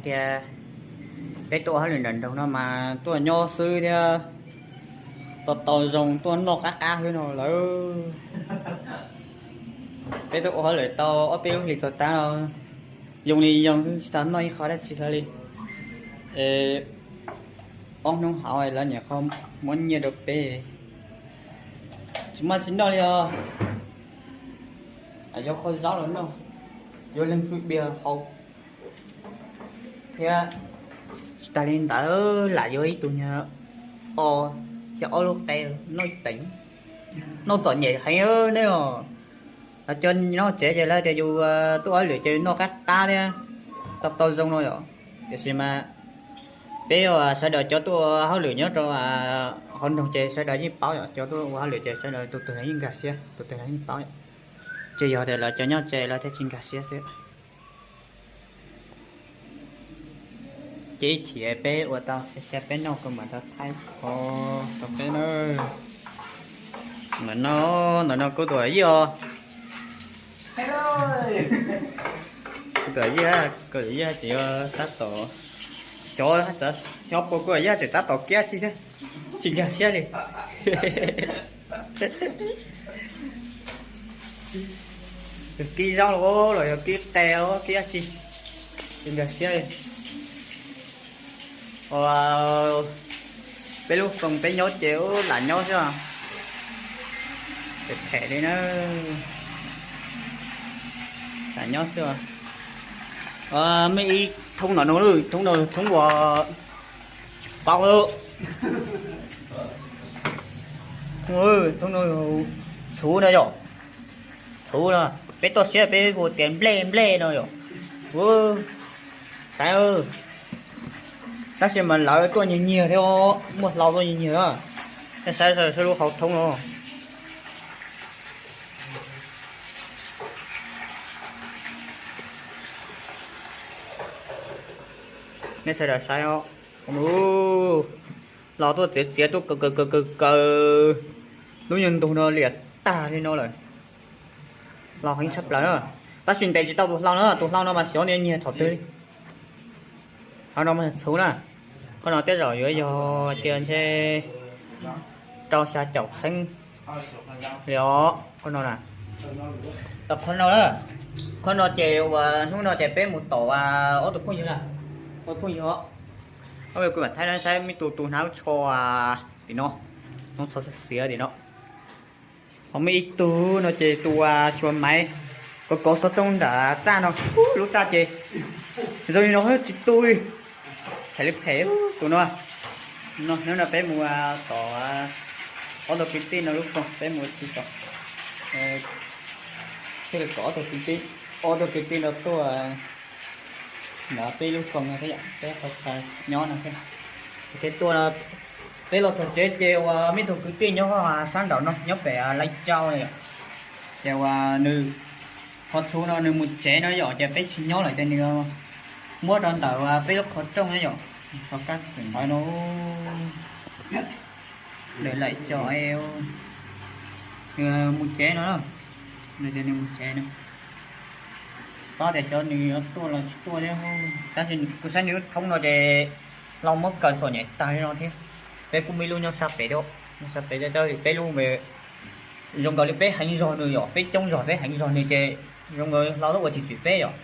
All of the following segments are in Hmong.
Tias peb tuaj ua hauj lwm nram nroog no mas tuaj nyob xwb thiab, tau tau zoo tuaj noj qab qab xwb no lawm. Peb tuaj ua hauj lwm tau ob peb lub hlis txog tav no, yoo li yoo xwb tsis tau noj ib qho dab tsi hlo li. Es ob hnub hauv lawv nyuam qhuav muab nyiaj rau peb, tsis muaj tsis noj li os. Yuav kho zaub los noj, yuav leeg fwj diag haus thiab. Tsis tas li ntawd lam yuav ib tug nyuag o, xyaw ob lub qe noj ib teev, noj txom nyem heev ne os. Lawv cov nyob tsev ces lawv tias yus tuaj ua hauj lwm ces noj qab qab thiab, tau tau zoo no yom. Tiam sis mas peb sawv daws cov tuaj ua hauj lwm nyob rau hauv nroog ces sawv daws yeej paub yom, cov tuaj ua hauj lwm ces sawv daws tus twg los yeej nkag siab, tus twg los yeej paub yom. Tsuas yog tias lawv cov nyob tsev lawv thiaj tsis nkag siab xwb. Ces ib chim peb ua tau xya peb noj kuv mam rov thaij rau peb na. Ntawm no, ntawm no kuv tus yij os. Kuv tus yij, kuv tus yij tseem yuav tab tom, xyov, xyov puas kuv tus yij tseem tab tom kiab tsi thiab, tsis nkag siab li. Yog kib zaub los yog kib qe los kib dab tsi, tsis nkag siab li. Ua peb lub xyoo peb nyob ces lam nyob xwb, phem phem li na, lam nyob xwb. Muaj ib thoob no, thoob no thoob uas tsis paub, thoob no txhuv no yom, txhuv no, peb toj siab peb hu tias nplej nplej no yom. Saib, tab sis mas lawv tuaj nyiag nyiag thiab, muaj hlau tuaj nyiag nyiag na. Nej saib saib lub hauv thoob no. Nej sawv daws saib os, hlau tuaj txiav txiav tuaj kaws kaws kaws kaws kaws, lub nyuag ntug no liam tag li no lawm. Hlau heev tshaj plaws na, tab sis ntes tsis tau tus hlau na, tus hlau no mas xyov nws nyiag thaum twg li. Qhov no mas txhuv na, qhov no tej zaum yuav yog tias ntshe rau xya caum txheeb li os, qhov no na. Qhov no, qhov no ces uas hnub no ces peb mus tom ob tug phooj ywg na, ob tug phooj ywg os. Kuv mam thaij no saib, muaj ib tug tus hnav tsho tim no, hnav tsho xiav tim no. Ho muaj ib tug no ces tus uas xyuas maiv, kov kov xov tooj nram txaj no, lub txaj ces zoo li no tsis tu li, phem li phem tus no. No hnub no peb mus tom ob tug kwv tij no lub xyoo, peb mus ua si tom, thiaj li kom ob tug kwv tij, ob tug kwv tij no tuaj nrog peb lub xyoo no thiab yom, peb qhov chaw nyob no thiab. Ces tuaj, peb los txog tsev ces uas muaj ib tug kwv tij nyob sab nraum no nyob pem Lais Tsau no yom, ces uas nws, qhov txhuv no nws mus tsev no yom, ces peb tsis nyob lawm ces nws muab rau ntawm uas peb lub qhov rooj na yom, xov kab xwm ntawd no, Lais Tsau, nws mus tsev no, nws tias nws mus tsev no. Tsis paub tias xyov nws yuav tuaj los tsis tuaj thiab, tab sis kuv saib nws lub thoob no ces hlau muab kaws txom nyem tag li no thiab. Peb kuj muaj ib lub nyob sab pem thiab, nyob sab pem thiab, tab sis peb lub zoo nkaus li peb heev zog nws yom, peb coob zog peb heev zog nws ces zoo nkaus hlau ua tsis tsim peb yom.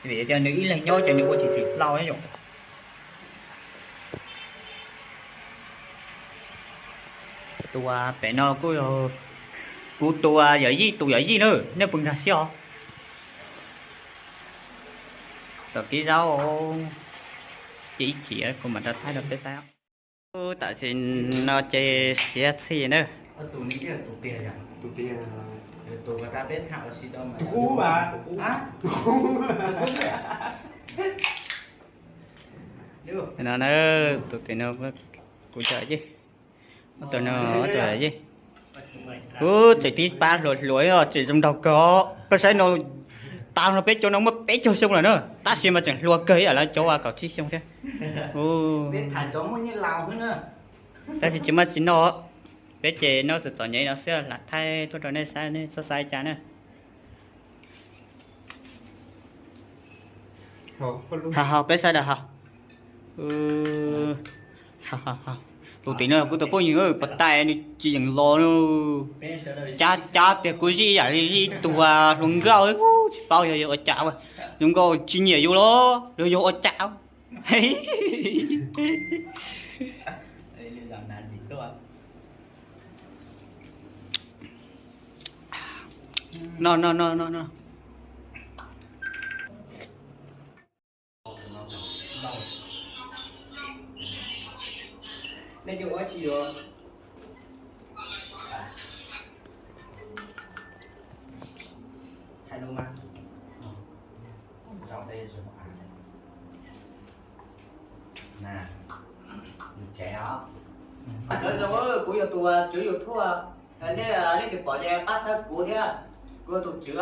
Vim tias nws ib leeg nyob ces nws ua tsis tsim hlau thiab yom. Tus pem no kuj yog kuv tus yawm yij tus yawm yij na, nej puas nkag siab os? Tom kib zaub, ces ib chim kuv mam rov thaij rau peb saib. Tam sim no ces siav txhij na. No na, tus tim no kuv cov yij, tus no tus yij. Ub, tseem tib pab hluas hluas os, tseem zoo nraug kawg os. Koj saib no, tas no peb cov no muaj peb caug xyoo lawm na, tab sis mas tseem hluas kawg ib yam li cov uas kaum tsib xyoo thiab. Tab sis tsis muaj tsis noj, peb ces noj txom txom nyem no xwb, lam thaij tuaj rau nej saib, nej txhob xav cas na. Haus, haus, peb sawv daws haus. Tus tim no kuv tus phooj ywg pas tais nws tsis yeem los no. Cab cab tias kuv zij ib yam li zij ib tug hluas nkauj, tsis paub yog yog ua cas, hluas nkauj tsis nyiam yus los yog yog ua cas. No no no no no. Nej cov ua tsis yuav hais lus mas. Kuv yog tus tswv YouTube, nej leej twg pom ces pab txhawb kuv thiab, kuv yog tus tswv.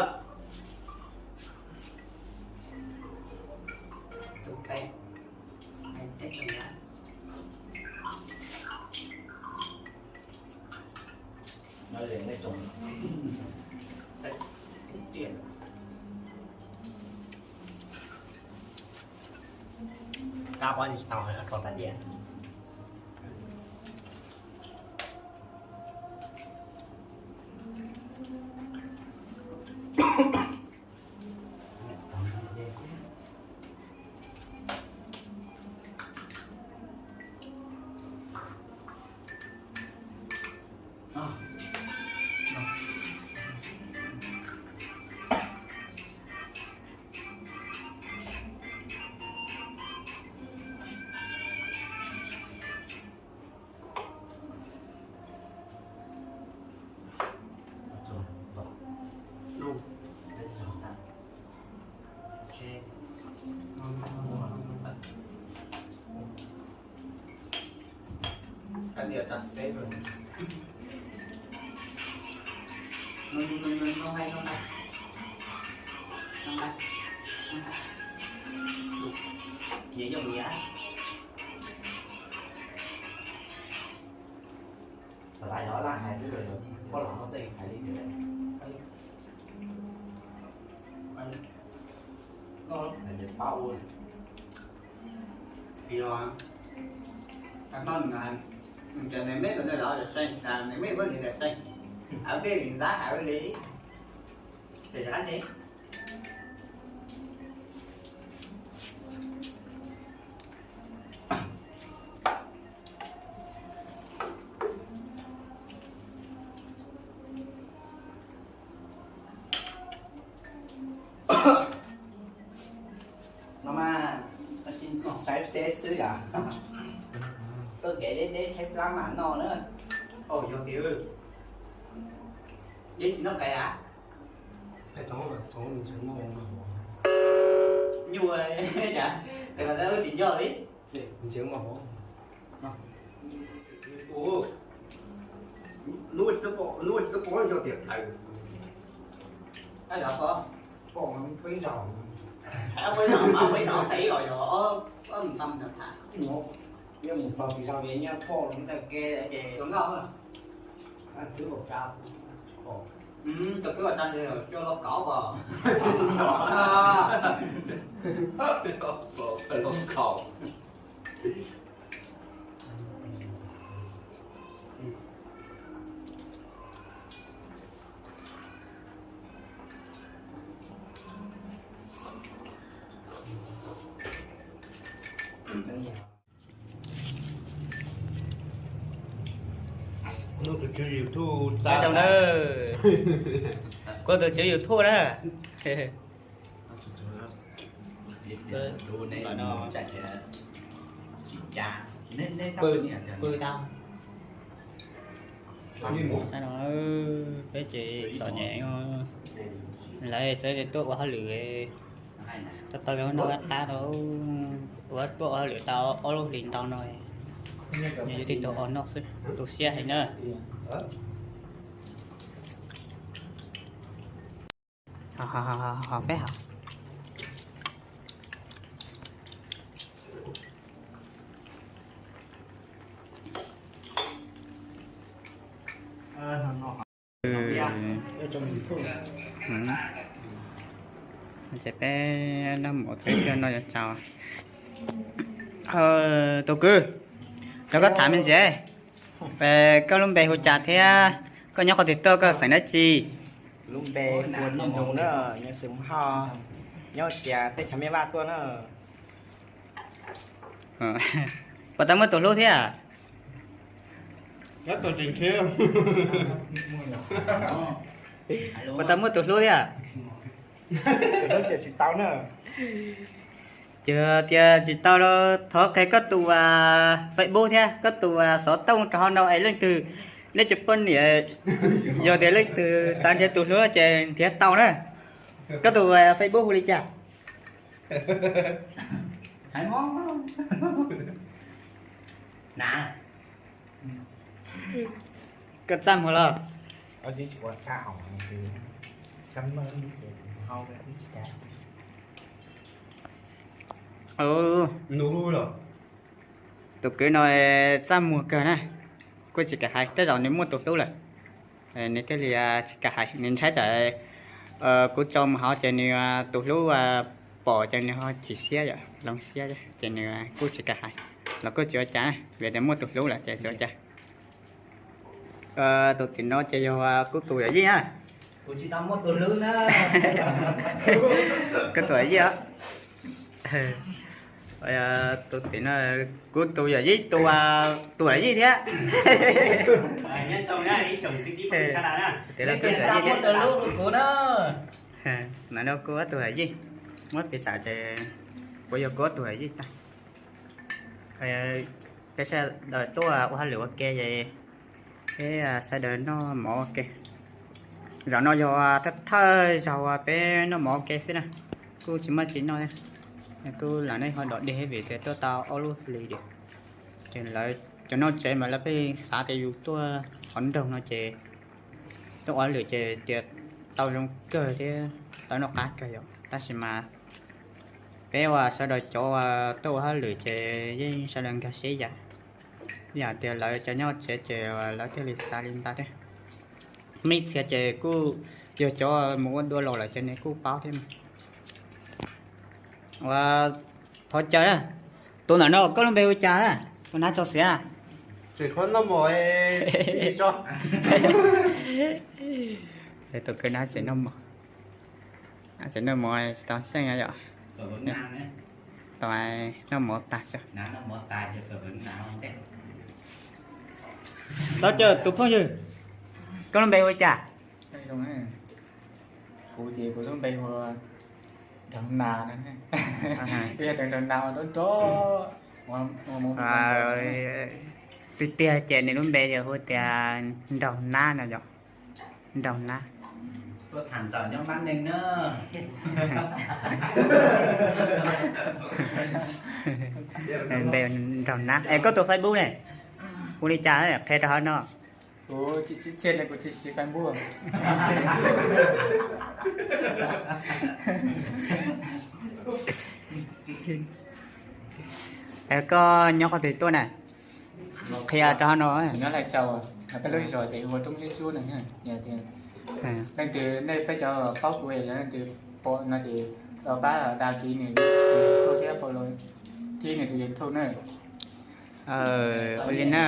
Kab pob tsis tau, rau tag diam. Nws cov neeg meb los ntawm lawv cov seej, neeg meb muab li ntawm seej, av tej li ntxab hais li, ces rov qab ces. No mas, saib teb xwb yom. Tuaj kev deb deb tshaib plab mam noj na. Au, yog tiag, deb tsis noj qe a? Nyuj, cas tes mas tab wb tsis nco li. Lub tsis tau pom yog tias, pom peb zaug, peb zaug tes los yog ob mus tau nram tham. Nyias mus txog tim zos ces nyias pom lub ntawm ke ces tus nkauj, twb kaum tsa, tus twb kaum tsa ces cua los kauv os. Kuv tus tswv YouTube, kuv tus tswv YouTube na. Pw tau. Saib no, peb ces txom nyem, lawv txawm tuaj ua hauj lwm, tau tau noj qab rau, ua tuaj ua hauj lwm tau ob lub hlis ntau no, nws yuav tib tug ua noj xwb, tu siab heev na. Ho peb ho. Ces peb noj mov peb coj no yuav tsaus. Tus kwv, rau koj tham me ntsis, koj lub npe hu cas thiab koj nyob qhov twg tuaj, koj xeem dab tsi? Lub npe hu Nus na, nyob xeem Hauv, nyob tias teb chaws Mej Vaj tuaj na. Puas tau muaj tus hlub thiab? Puas tau muaj tus hlub thiab? Ces tias tsis tau los thov qhia koj tus Facebook thiab koj tus xov tooj rau hauv no es leej twg, neb cov poj niam yog tias leej twg xav nrhiav tus hlub ces nrhiav tau na. Koj tus Facebook hu li cas? Koj txaj muag los? Tus kwv no txaj muag kawg na, kuj tsis kam hais, tej zaum nws muaj tus hlub lawm. Nws thiaj li tsis kam hais, nws ntshai tsam kuv tso mus hauv ces nws tus hlub pom ces nws ho chim siab yom, hloov siab ces nws kuj tsis kam hais, los kuj tsis ua cas, vim tias muaj tus hlub lawm ces tsis ua cas. Tus tim no ces yog kuv tus yawm yij na. Kuv tus yawm yij os. Tus tim no kuv tus yawm yij, tus yawm yij thiab. Tim no kuv tus yawm yij, muab piv xam ces kuv yog kuv tus yawm yij tag. Peb sawv daws tuaj ua hauj lwm ua ke es peb sawv daws noj mov ua ke. Zaum no yog thawj thawj zaug peb noj mov ua ke xwb na, kuj tsis muaj tsis noj thiab. Kuj lam nej ho dog dig vim tias tuaj tau ob lub hlis diam. Ces lawv cov noj tsev mas lawv pheej xav tias yus tuaj qhov nroog no ces tuaj ua hauj lwm ces tias tau zoo kawg thiab tau noj qab kawg yom, tab sis mas peb uas sawv daws cov uas tuaj ua hauj lwm ces yeej sawv daws nkag siab yam, yam tias lawv cov nyob tsev ces lawv thiaj li xav li ntawd thiab. Mej txhia ces kuj yog cov mus ua dua los lawm ces nws kuj paub thiab mas. Ua, thov caw na, tus ntawm no koj lub npe hu cas? Ua nab tso xiav. Tus kwv no tseem noj mov, tseem noj mov tsis tau xyeej yom. Tau noj mov tag tso. Thov caw tus phooj ywg, koj lub npe hu cas? Kuv ces kuv lub npe hu Nraug Nas no. Kuv yog tus Nraug Nas uas nrov nrov. Tiag tiag ces nws lub npe yog hu tias Nraug Nab no yom. Nraug Nab. Npe Nraug Nab. Es koj tus Facebook ne, hu li cas qhia rau hauv no. Kuv tsis txhiaj ne, kuv tsis siv Facebook. Koj nyob qhov twg tuaj na? Qhia rau hauv no. Nyob Lais Tsaus, peb lub zos ces hu ua Roob Siab Tsuab no. Leej twg nej peb cov paub kuv, yog leej twg pom no ces pab dag kiv nws thiab, pab los thib nws tus YouTube na. Ua li na,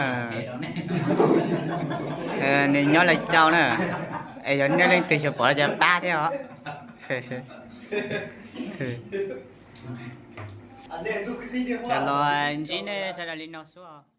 nws nyob Lais Tsaus na, es yog nej leej twg xyuas pom los ces pab thiab os. Los ntsib nej sawv daws li no xwb.